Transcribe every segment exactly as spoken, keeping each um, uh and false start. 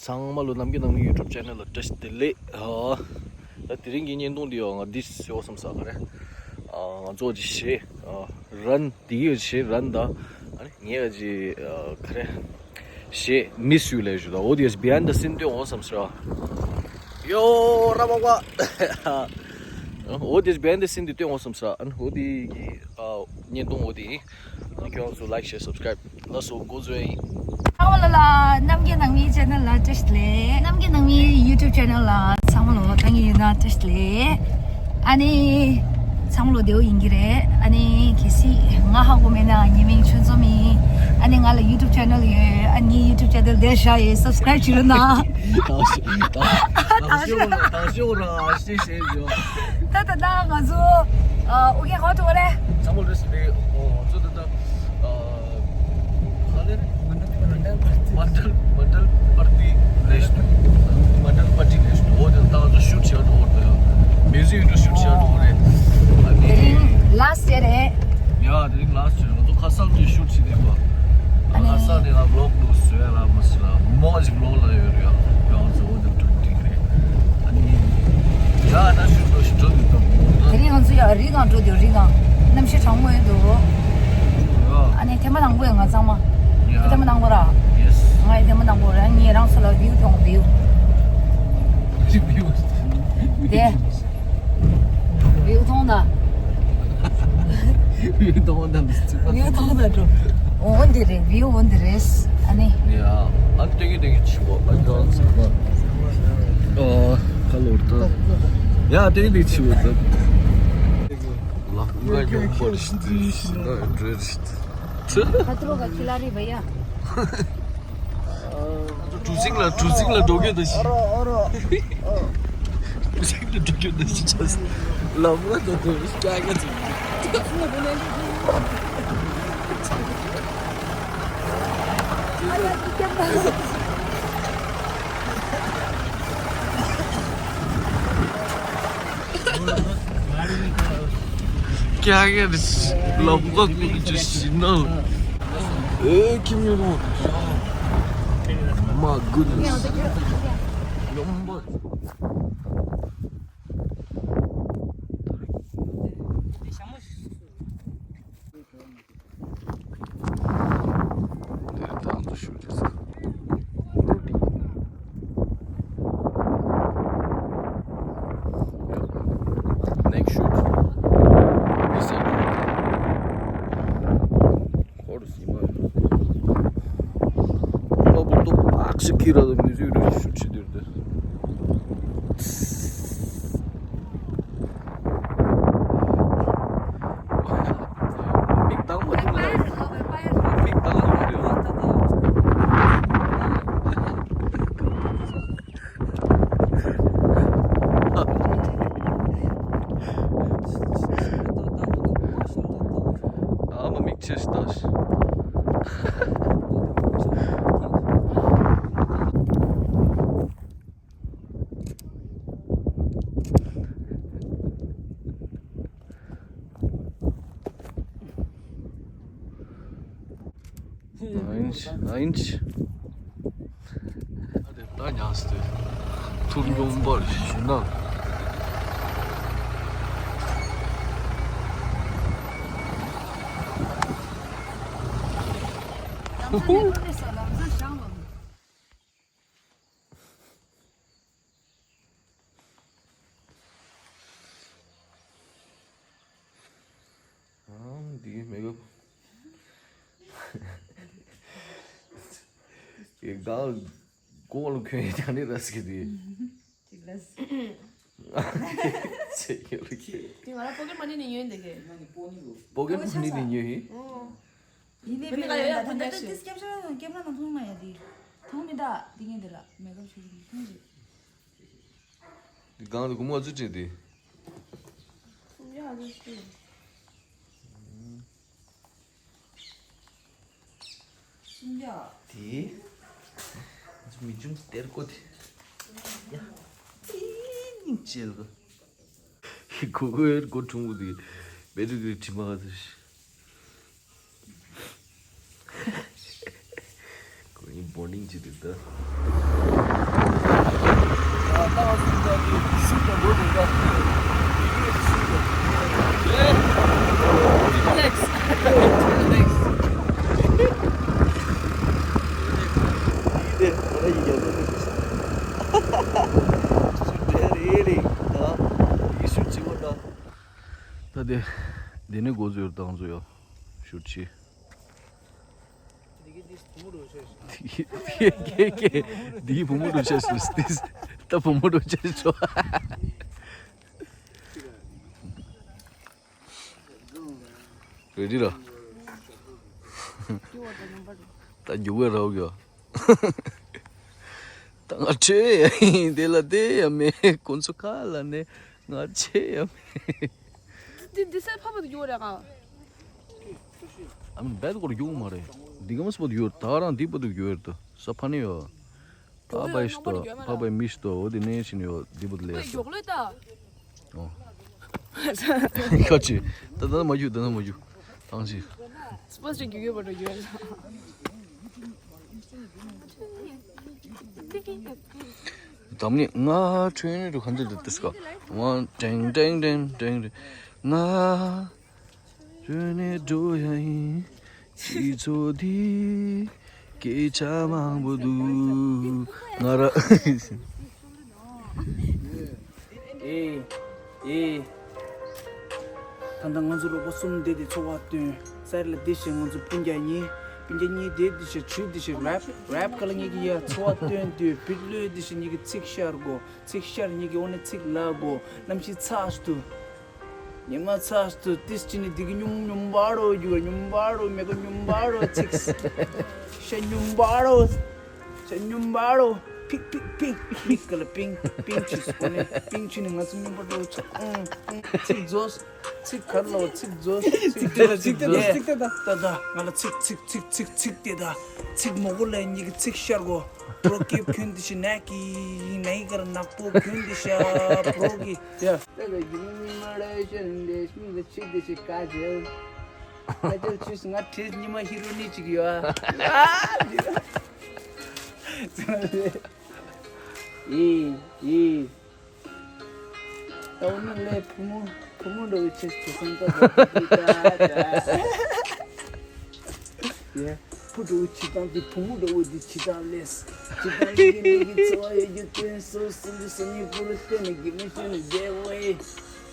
ཚང་མ་ལོ་ནམ་རྒྱུན་ནང་མི་ཡུ་ཊུབ་ཅེ་ནལ་ལ་བཀྲ་ཤིས་བདེ་ལེགས། ཨ། ད་དེ་རིང་གི་བརྙན་ཐུང་འདི་ཡང་ང་འདི་ཞོ་བསམ་ས་ག་རེ། ཨ། ང་ཚོ་ཅི་ཞེ། ཨ། རན་འདི་གི་ཞེ་རན་ད། ཨ་ནི་ངས་ཅི། ཨ། ག་རེ། ཞེ་མི་སུ་ལས་ཞུ་ད། འོ་དེ་བི་ཧའིན་ཌི་སིན་སྟོན་འོ་བསམ་ས། ཡོ་ར་བ་བ། འོ་དེ་བི་ཧའིན་ཌི་སིན་དེ་སྟོན་འོ་བསམ་ས། ཨ་ནི་འོ་དེ་གི། ཨ། བརྙན་ཐུང་འོ་དེ་ཡིན། ཁྱོད་ཚོ་ལའིཀ་ཤེར་སབ་སི་ཀ་རའིབ་ལ་སོགས་འགོ་འཛུགས་ཡིན། ཚང་མ་ལ་ལ་རྣམ་རྒྱལ་ནང་མིའི་ཅེ་ནལ་ལ་བཀྲ་ཤིས་བདེ་ལེགས། རྣམ་རྒྱལ་ནང་མིའི་ཡུ་ཊུབ་ཅེ་ནལ་ལ་ཚང་མ་ལ་ལྟ་གི་ཡོད་ན་བཀྲ་ཤིས་བདེ་ལེགས། ཨ་ནི་ཚང་མ་ལ་བདེ་པོ་ཡིན་གྱི་རེད། ཨ་ནི་གལ་སྲིད་ང་ཧ་གོ་མེད་ན་ངའི་མིང་ཆོས་འཛོམས་ཡིན། ཨ་ནི་ང་ལ་ཡུ་ཊུབ་ཅེ་ནལ་ཡོད། ཨ་ནི་ངའི་ཡུ་ཊུབ་ཅེ་ནལ་དེར་བཞག་ཡོད། སབ་སི་ཀ་རའིབ་བྱེད་རོགས་གནང་། ད་ཤོག་ར་ཤེས་ཤེས་ཡོད། ད་ད་ད་ང་ཚོ་ཨོ་ཁེ་ཧོ་ཏོ་རེད། ཚང་མ་ལོས་སི་ལེ་ཨོ་ཚོ་ད་ད། ཨ། ག་ལེ་རེད། མན་ཌལ་མན་ཌལ་པར་ཏི་ལེ་ཤ་དུ། མན་ཌལ་པར་ཏི་ལེ་ཤ་དུ། འོ་དེ་ད་ང་ཚོ་ཤུཊ་བྱས་འགྲོ་འོ་དེ་ཡ། མིའུ་ཟིག་ཡུ་ཊུབ་ཤུཊ་བྱས་འགྲོ་འོ་རེད། ཨ་ནི། དེ་རིང་ལ་སི་ཊི་རེད། ཡ་དེ་རིང་ལ་སི་ཊི་རེད། ང་ཚོ་ཁ་སང་དུ་ཤུཊ་བྱས་དེ་བ། ཨ་ནི། ཁ་སང་དེ་ང་བི་ལོག་ལུས་བཟོས་ལ་མ་སི་ལ་མོ་ཅིག་བི་ལོག་ལ་ཡོད་རེད་ཡ། ཡ་ང་ཚོ་འོ་དེ་འགྲོ་དེ་རེད། ཨ་ནི། ཡ་ན་ཤུཊ་འགྲོ་ཤུཊ་འགྲོ་དེ་ད་མོ་ད། དེ་རིང་ང་ཚོ་ཡ་རི་སྒང་འགྲོ་དེ་རི་སྒང་། གནམ་གཤིས་གྲང་མོ་ཡོད་འདུག་ཡ། ཨ་ནི་ཐེངས་མ་དང་པོ་ཡ་ང་ཚང་མ། ཡ། ཐེངས་མ་དང་པོ་ར། ཡེ་སི། ང་ཡི་ཐེངས་མ་དང་པོ་ར། ངས་རང་ཚོ་ལ་བིའུ་མཐོང་བིའུ། བིའུ། དེ། བིའུ་མཐོང་ད། བིའུ་མཐོང་ད་འདི་ཚིག་པ། བིའུ་མཐོང་ད་འགྲོ། འོ་འདི་རེད། བིའུ་འོ་འདི་རེད། ཨ་ནི། ཡ། ཨ་ཏེ་གི་ཏེ་གི་ཆི་བོ་ཨ་ཏང་ཚིག་པ། ཨ་ཁ་ལོར་ད། ཡ་ཏེ་གི་ཏེ་གི་ཆི་བོ་ད། ལག་ང་ཡོང་པར་ཞིག་ཏུ་ཞིག་ན་འགྲོ་རེད། ཁ་ཐོར་ག་ཁྱི་ལ་རི་བ་ཡ། གྲུ་གཟིངས་ལ་གྲུ་གཟིངས་ལ་འགྲོ་གི་འདུག་ཞིག་གྲུ་གཟིངས་ལ་འགྲོ་གི་འདུག་ཞིག་ཅེས་ལམ་ལ་འགྲོ་འདུག་སྐྱ་ག་ཅིག་ཀྱ་ཀྱ་རེད། ལམ་ཁ་ཀུན་གྱི་ཞིང་ནང་། ཨེ་ཁྱིམ་ཡོད་རུང་། My goodness. ཡོང་འབབ། དེ་ད་ང་ཚོ་ཞུ་རེད་ཟེར། Next shoot. This side. ཁོར་སི་མ། ཁོ་བུ་ཏོ་ཨག་ཤི་ཁི་ར་མི་ཟུ་རུ་ཤུ་ཆི་དེར་དེ། མིག་དང་མ་ཐུག་ལ། མིག་དང་མ་ཐུག་ལ། ཨ་མ་མིག་ཆེ་ཞིག་ལྟ་ཞིག་ཨིན་ཅི་ཨིན་ཅི། ཨ་དེ་ད་ཉག་སྟེ་ཐུར་སྙོམས་པར་ཞུ་ན། ཧུ་ཧུ། ཨང་འདི་མེ་ག་གི་གང་གོང་ལ་གོན་ཡ་ཅང་ནི་ར་སི་གི་དེ། ཅིག་ལ་སི། ཚེ་ཡོད་རེད་ཀྱི། དེ་ང་རང་པོ་ཀེ་མ་ནི་ནས་ཉོས་འདུག་གི། པོ་ཀེ་མ་ནི་ནས་ཉོས་ཡིན། ཡིན་ནའི་བེད་ཡོད་ད་ཐང་ཆ་ཤོད། སྐྱབས་ཤ་སྐྱབས་ན་ནང་ཐུང་མ་ཡ་དེ། ཐང་མི་ད་དེ་ངས་དེ་ལ་མེ་ཀབ་ཤོད་ཀྱི་ཐང་ཅིག། དེ་གང་དུ་གུ་མོ་ཚུ་ཅན་དེ། སུམ་བརྒྱ་ཨ་ཟུ་སུ། སུམ་བརྒྱ། དེ། མི་ཅུང་སྟེར་གོ་དེ། ཡ། ཏི་ནིང་ཅེལ་གོ། གུ་གུ་ཨེར་གོ་ཁྲུང་བུ་དེ། བེ་ཏྲི་དེ་དྲི་མ་ག་ཚོད་ཤི། མོར་ནིང་ཅི་འདུག་ད། ད་དེ་དེ་ནས་འགོ་འཛུགས་ཡོད་དང་འཛུགས་ཡོད་ཤུར་ཆི། འདིའི་བུ་མོ་འགྲོ་ཆས་སུ་སྟིས། ད་བུ་མོ་འགྲོ་ཆས་སུ། རེ་ཌི་ར། ད་རྒྱུག་པའི་རོགས་ཡོད། ད་ང་ཆོས་ཡ་ཡིན་དེ་ལ་དེ་ཡ་མེད། ཁོང་ཚོ་ཁ་ལ་ནས་ང་ཆོས་ཡ་མེད། འདི་འདི་སའི་ཕ་བ་དུ་རྒྱུག་རེད་ག་ཨ་མིན་བད་གོར་རྒྱུག་མ་རེད། འདི་ག་མ་སྤོ་དུ་ཡོད། ད་རང་འདི་སྤོ་དུ་ཡོད་དུ་ས་ཕ་ནི་ཡོད། ཕ་པའི་ཤི་ཏོ་ཕ་པའི་མི་ཤི་ཏོ་འོ་དེ་ནས་ཤི་ནི་ཡོད། འདི་སྤོ་དུ་ལས་སོ། ཡོག་ལོས་ད། ཨོ། ཁ་ཅི། ད་ད་མ་རྒྱུག་ད་ད་མ་རྒྱུག་ཐང་ཅི། སྤོ་ཅི་རྒྱུག་ཡོད་པ་འགྲོ་རྒྱུ་ཡོད། དམ་ནི་ང་ཁྲོས་ནི་རུ་ཁ་འདི་ལ་ཏི་སྐ་ཝན་ཀྲེང་ཀྲེང་ཀྲེང་ཀྲེང་ཀྲེང་ང་ཁྲོས་ནི་འགྲོ་ཡ་ཡིན། སྤྱི་ཚོགས་འདི་སྐད་ཆ་མང་པོ་འདུག་ང་ར། ཨེ། ཨེ། ད་ལྟ་ང་ཚོ་རོགས་པ་གསུམ་བསྡད་དེ་འཚོ་བ་སྟོན། སར་ལ་བསྡད་བཞིན་ང་ཚོ་སྤུན་ཀྱག་གཉིས། སྤུན་ཀྱག་གཉིས་བསྡད་དེ་བཞིན་ཆུ་བསྡད་བཞིན་རེབ་རེབ་ག་ལ་ངེད་ཀྱི་ཡ་འཚོ་བ་སྟོན་དུས་བིད་ལོས་བསྡད་བཞིན་ངེད་ཀྱི་ཚིག་ཤར་གོ། ཚིག་ཤར་ངེད་ཀྱི་འོ་ནས་ཚིག་ལ་གོ། གནམ་གཤིས་ཚ་སུ། ཉི་མ་ཚ་སུ་ཏིས་ཅི་ནི་དེ་གི་སྙུང་སྙུང་བ་རོ་རྒྱུ་སྙུང་བ་རོ་མེ་གོ་སྙུང་བ་རོ་ཚིག་ཤ་སྙུང་བ་རོ། ཤ་སྙུང་བ་རོ། ཕིག་ཕིག་ཕིག་ཕིག་ག་ལ་པིང་པིང་ཆུ་སུ་གོ་ནི་པིང་ཆུ་ནི་ང་ཚོ་སྙུང་བ་རོ་ཚིག་ཨང་ཨང་ཚིག་རྫོས། ཚིག་གར་ལོ་ཚིག་རྫོས། ཚིག་ཚིག་དེ་ད་ཚིག་དེ་ད། ད་ད་ང་ལ་ཚིག་ཚིག་ཚིག་ཚིག་ཚིག་དེ་ད། ཚིག་མོ་གོ་ལ་ཉིག་ཚིག་ཤར་གོ། པྲོ་ཀིབ་ཁྱོད་འདི་ཤི་ནག་གི་ནག་གར་ནག་པོ་ཁྱོད་འདི་ཤ་པྲོ་གི་ཡ། ད་ད་གི་མི་མ་རེ་ཤན་འདི་ཤི་མི་ཚིག་འདི་ཤི་ཀ་ཇེལ། ཀ་ཇེལ་ཆུས་ང་ཁྲེས་ཉི་མ་ཧི་རོ་ནི་ཅིག་ཡོད་ཨ། ཡི་ཡི། ད་འོ་ན་ལས་བུ་མོ་བུ་མོ་འགྲོ་བའི་ཆེད་དུ་སེམས་ཐག་རྒྱག་གི་ད་ད། ཡ། བུ་འགྲོ་བའི་ཆེད་དང་དེ་བུ་མོ་འགྲོ་བའི་དེ་ཆེད་དང་ལས། ཆེད་དང་ཡི་གེ་འདི་གི་འཚོ་བ་ཡོད་རྒྱུ་སྟོན་སོ་སོ་འདི་སོ་ནི་བུ་རུ་བསྟན་ནས་དགེ་མི་ཤེས་ནས་བདེ་བོ་ཡི།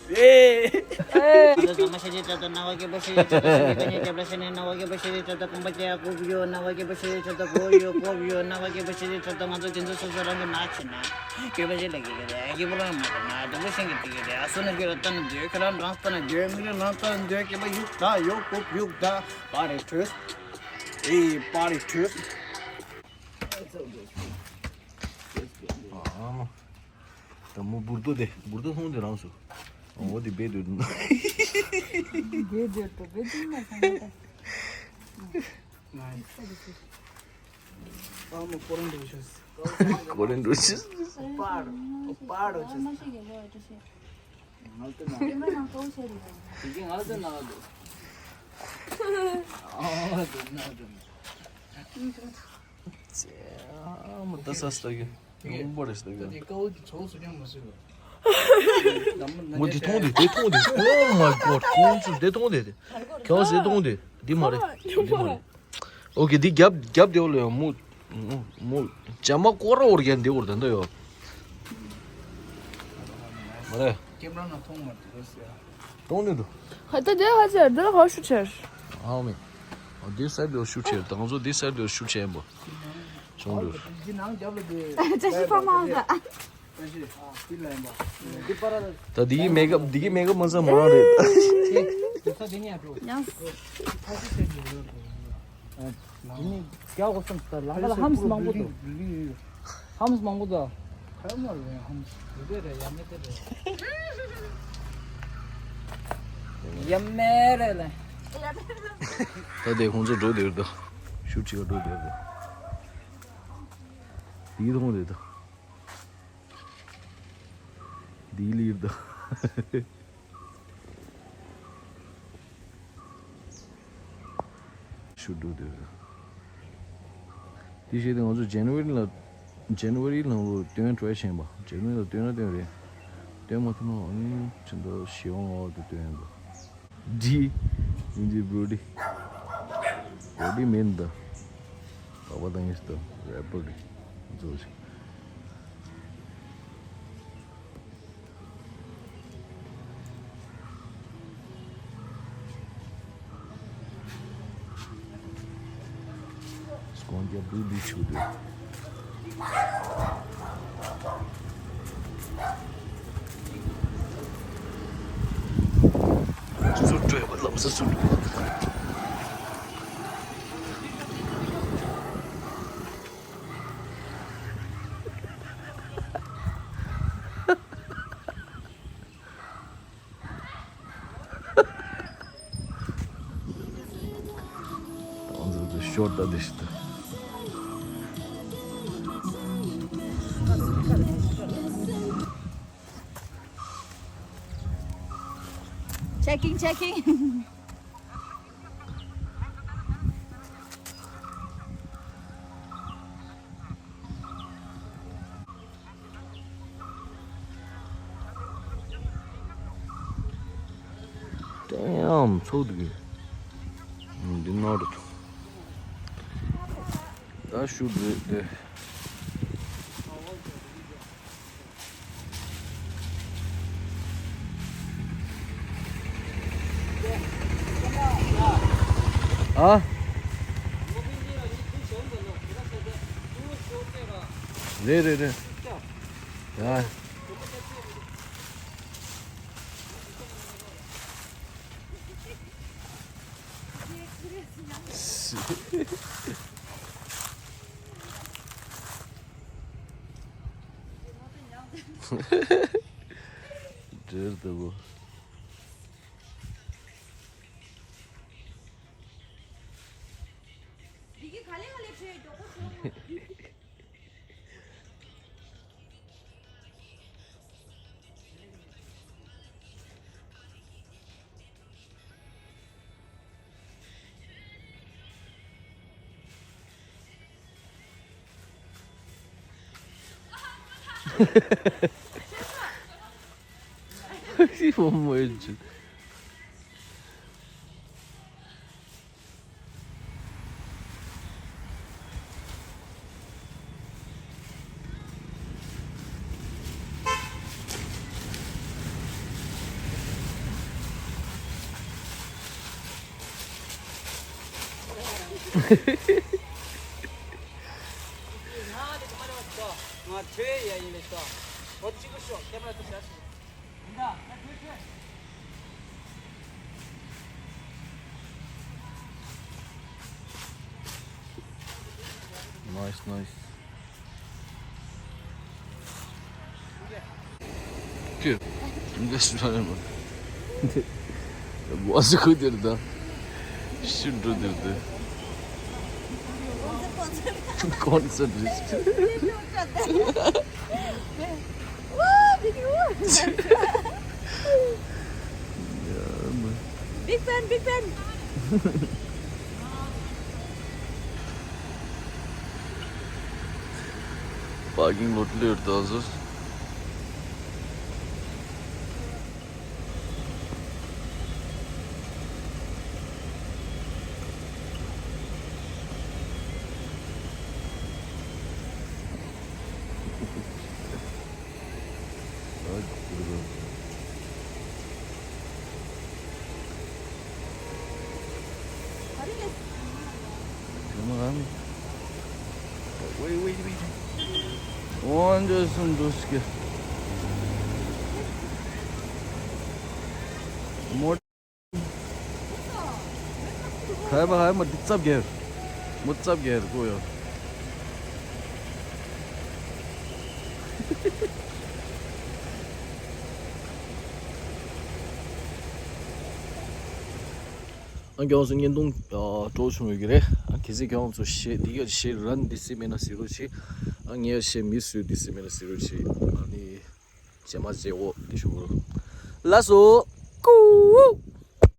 ཨེ། ཨེ། ང་ཚོ་ཚང་མ་ཤེས་བྱའི་ཆབ་ཏུ་རྣ་བ་སྐྱེ་བོ་ཤེས་བྱའི་ཆབ་ཏུ་ཤེས་བྱའི་སྐྱབས་ལ་ཤེས་ནས་རྣ་བ་སྐྱེ་བོ་ཤེས་བྱའི་ཆབ་ཏུ་ཕུང་པ་སྐྱེ་ཡ་ཀོབ་ཡོད། རྣ་བ་སྐྱེ་བོ་ཤེས་བྱའི་ཆབ་ཏུ་ཀོབ་ཡོད་ཀོབ་ཡོད་ཀོབ་ཡོད། རྣ་བ་སྐྱེ་བོ་ཤེས་བྱའི་ཆབ་ཏུ་ང་ཚོ་དེ་ཚོ་སོ་སོ་རང་གི་ནག་ཆེ་ན། སྐྱེ་བོ་ཤེས་ལ་སྐྱེ་གི་རེད། སྐྱེ་བོ་རང་མ་གི་ན་དུ་བོ་ཤེས་གི་དེ་གི་རེད། ཨ་སོ་ན་སྐྱེ་ར་ལྟ་ན་འདོད་ཁ་རང་རང་ལྟ་ན་འདོད་མི་རེ་རང་ལྟ་ན་འདོད་སྐྱེ་བོ་ཡུག་ད་ཡོད་ཀོབ་ཡུག་ད་པ་རེ་ཁྲོས། ཨེ་པ་རེ་ཁྲོས། ཨ་མ། ད་མོ་འབུར་ཏོ་དེ་འབུར་ཏོ་སོང་དེ་རང་སུ། འོ་དེ་བེད་དུ། བེད་དུ་བེད་དུ་མ་སང་ད། ཨ་མོ་ཀོ་རེན་འགྲོ་ཤོས། ཀོ་རེན་འགྲོ་ཤོས། པར་པར་འགྲོ་ཤོས། ང་ལ་ཏི་ན་ང་ལ་ཏི་ན་ང་ལ་ཏི་ན་ཨ་མོ་ད་ས་སྟ་གི་ཡོང་པར་སྟ་གི་ད་དེ་ཀའོ་གི་ཚོགས་སུ་ཀྱང་མ་སུ་ལ། མོ་དེ་མཐོང་དེ་དེ་མཐོང་དེ། Oh my God. ཁོང་ཚོ་དེ་མཐོང་དེ་དེ། ཁྱོད་ཟེ་མཐོང་དེ་འདི་མ་རེད། འདི་མ་རེད། ཨོ་ཀེ་འདི་རྒྱབ་རྒྱབ་དེ་བ་ལ་ཡང་མོ་མོ་ཇ་མ་ཀོ་ར་འོར་རྒྱན་འདི་འོར་དན་ད་ཡོ། མ་རེད། ཀེམ་ར་ན་མཐོང་མ་ཐུབ་ཟེར། མཐོང་ནི་འདུག་ཧ་ད་དེ་ཧ་ཟེར་འདི་ལ་ཧ་ཤུ་ཆེར། ཨའོ་མི། འདི་སར་དེ་ཤུ་ཆེར་དང་ཚོ་འདི་སར་དེ་ཤུ་ཆེན་པོ། ཆུང་དུ། འདི་ནང་རྒྱབ་ལ་དེ་ཅ་ཤི་ཕ་མ་ཧ་ཟེར། ད་འདི་གི་མེ་ཀབ་འདི་གི་མེ་ཀབ་མ་ཚང་མ་རང་རེད། ཡང་། ཧམ་མང་པོ་འདུག་ཧམ་མང་པོ་འདུག་ཡ་མེ་རེ་ལེ། ད་དེ་ཁོང་ཚོ་འགྲོ་བསྡད་ཡོད་དོ། ཤུགས་ཆེ་བ་འགྲོ་བསྡད་ཡོད་དོ། འདི་མཐོང་བསྡད་དོ། འདི་ལིར་དོ། ཤུགས་འགྲོ་བསྡད་ཡོད་དོ། དེ་བྱས་ཏེ་ང་ཚོ་ཇན་ཝ་རི་ལ་ཇན་ཝ་རི་ནང་ལོ་སྟོན་try བྱས་པ། ཇན་ཝ་རི་ལ་སྟོན་ན་སྟོན་རེད། སྟོན་མ་ཐུབ་ན་ཨ་ནི་ཕྱི་ཟླ་བཞི་པ་ལྔ་པ་དུ་སྟོན་ཡོང་འདུག་འདི་ཡིན་གྱི་བྲོ་ཌི། བྲོ་ཌི་མིན་ད། པ་པ་དང་ཡིན་ད་རེ་པར་ཌི་ཚོ་ཞིག་སྐོང་རྒྱབ་བུ་འདི་ཆུ་འདུག་སུ་སྤྲོད་པ་ལམ་སུ་སུ་འགྲོ་བ། ང་ཚོ་ཤོར་ད་འདི་ཞིག་ཏུ། Checking, checking. Damn, so good. ད་ད་ཤུ་རེད་དེ། ཨ། རེད་རེད་རེད། ཡ། འབྲེལ་འདུག་གོ། ཤི་བོ་མོ་ཡོད་ཅིག Nice, nice. Good. That's what I'm. What's a good there, though? Should do there, though. Concert. Concert. Woo, big woo. Yeah, man. Big fan, big fan. Parking lot ལ་ཡོད་ད་ཟེར། Wait, wait, wait. One just some dos que. More. Hai ba hai ma ditsap ger. Mutsap ger ko yo. ཨ་ཁྱོད་ཚོ་བརྙན་ཐུང་ཨ་སྤྲོ་བྱུང་ཡོད་ཀྱི་རེད། ཨ་གལ་སྲིད་ཁྱོད་ཚོ་ཤེས་འདི་ག་ཤེས་རན་འདི་སྲིད་མེད་ན་ཟེར་རོགས་བྱེད། ཨ་ངས་ཤེས་མི་སུས་འདི་སྲིད་མེད་ན་ཟེར་རོགས་བྱེད། ཨ་ནི་རྗེས་མ་མཇལ་འོ་འདི་ཞུ་གི་རེད། ལགས་སོ། ཀུ།